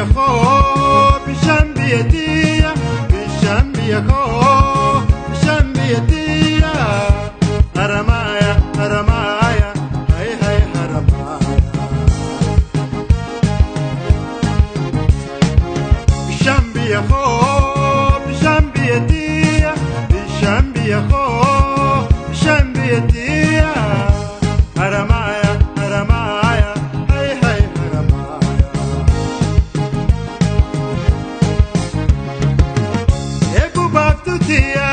Bishaan biyya koo, bishaan biyya tiyya, bishaan biyya koo, bishaan biyya tiyya. Haramaya, haramaya, hay hay haramaya. Bishaan biyya koo, bishaan biyya tiyya, bishaan biyya koo, bishaan biyya tiyya. Haramaya, haramaya, hay hay haramaya. Ebu baaftuutiya,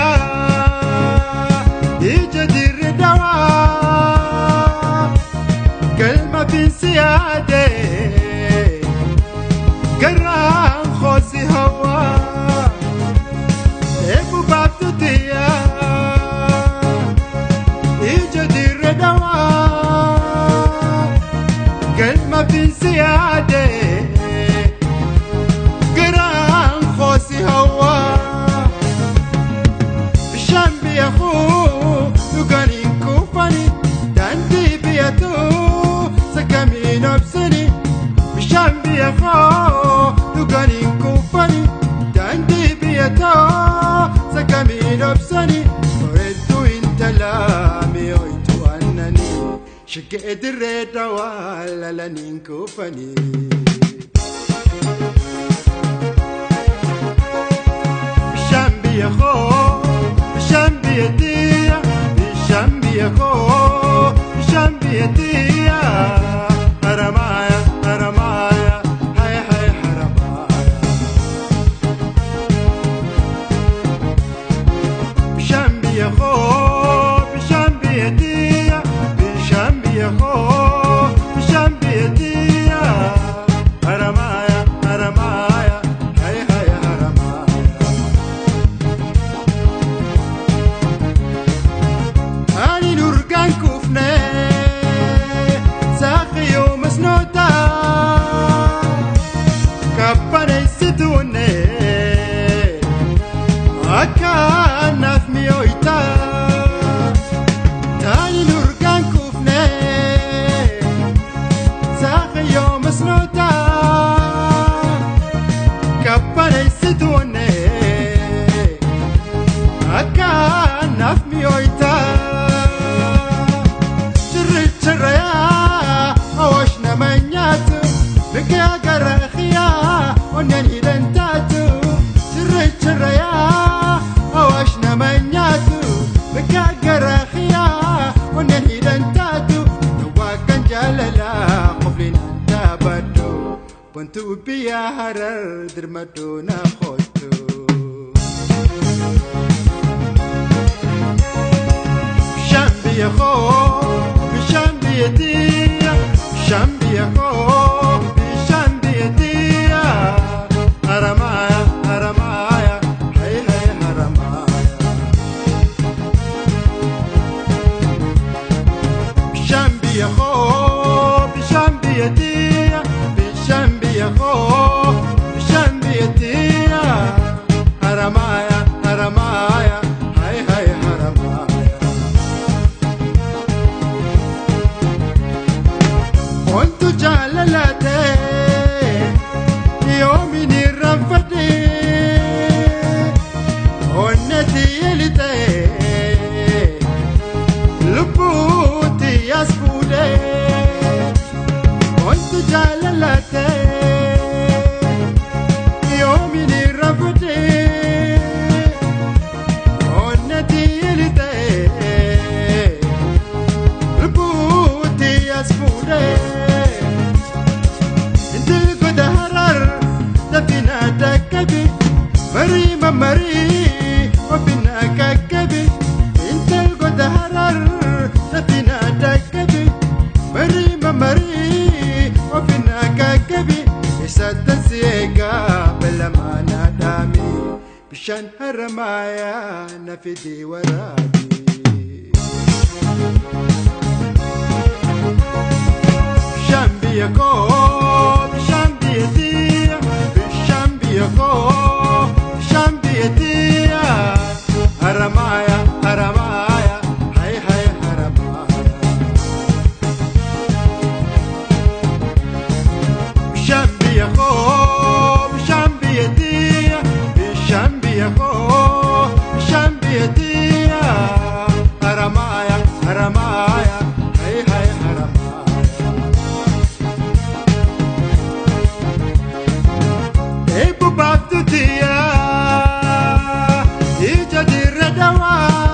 ija dirri dawaa, galma finsiyaadee, garaan khoosi hawaa. Ebu baaftuutiya, ija dirri dawaa, galma finsiyaadee, garaan khoosi hawaa. Bishaan biyya koo dhuganiin kuufani, daandii biyya too sakamiin obsani. Bishaan biyya koo dhuganiin kuufani, daandii biyya too sakamiin obsani. Bareedduu intalaa mi'ooytu aannanii, shaggee dirree dawaa lalaniin kuufani. Bishaan biyya koo, bishaan biyya tiyya, bishaan biyya koo, bishaan biyya tiyya. Haramaya, haramaya, hay hay haramaya. Bishaan biyya koo, bishaan biyya tiyya, bishaan biyya koo, bishaan biyya tiyya. Haramaya, haramaya, hay hay haramaya. Ani nurgaan kuufne saaqiyoo masnoota qabbaneessituunne akkaanaaf mi'ooyta. Ani nurgaan kuufne saaqiyoo masnoota qabbaneessituunne akkaanaaf mi'ooyta. Cirrichirrayaa awaash nama nyaatu biqilaa gara xiyaa onneen hidhan taatu. Cirrichirrayaa awaash nama nyaatu biqilaa gara xiyaa onneen hidhan taatu. Dawaa kan jaalalaa qofliin taabadhu wantu biyya harar dirmadhu na kootu. Bishaan biyya koo, bishaan biyya tiyya, bishaan biyya koo, bishaan biyya tiyya. Haramaya, haramaya, hay hay haramaya. Bishaan biyya koo, bishaan biyya tiyya, bishaan biyya koo, bishaan biyya tiyya. Haramaya, haramaya, hay hay haramaya. Wantu jaalalate yoomin irraanfadhe onneti elite lubbuutti as fuudhe. Wantu jaalalate yoomin irraanfadhe onneti elite lubbuutti as fuudhe. Intal goda harar dafina dakkabi marii mamarii ofina kakkabi. Intal goda harar dafina dakkabi marii mamarii ofina kakkabi. Isattan si eegaa balamaana dhaami bishaan haramayaa na fidii waraabi. Bishaan biyya koo, bishaan biyya tiyya, bishaan biyya koo, bishaan biyya tiyya. Haramaya, haramaya, hay hay haramaya. Bishaan biyya koo, Dawa.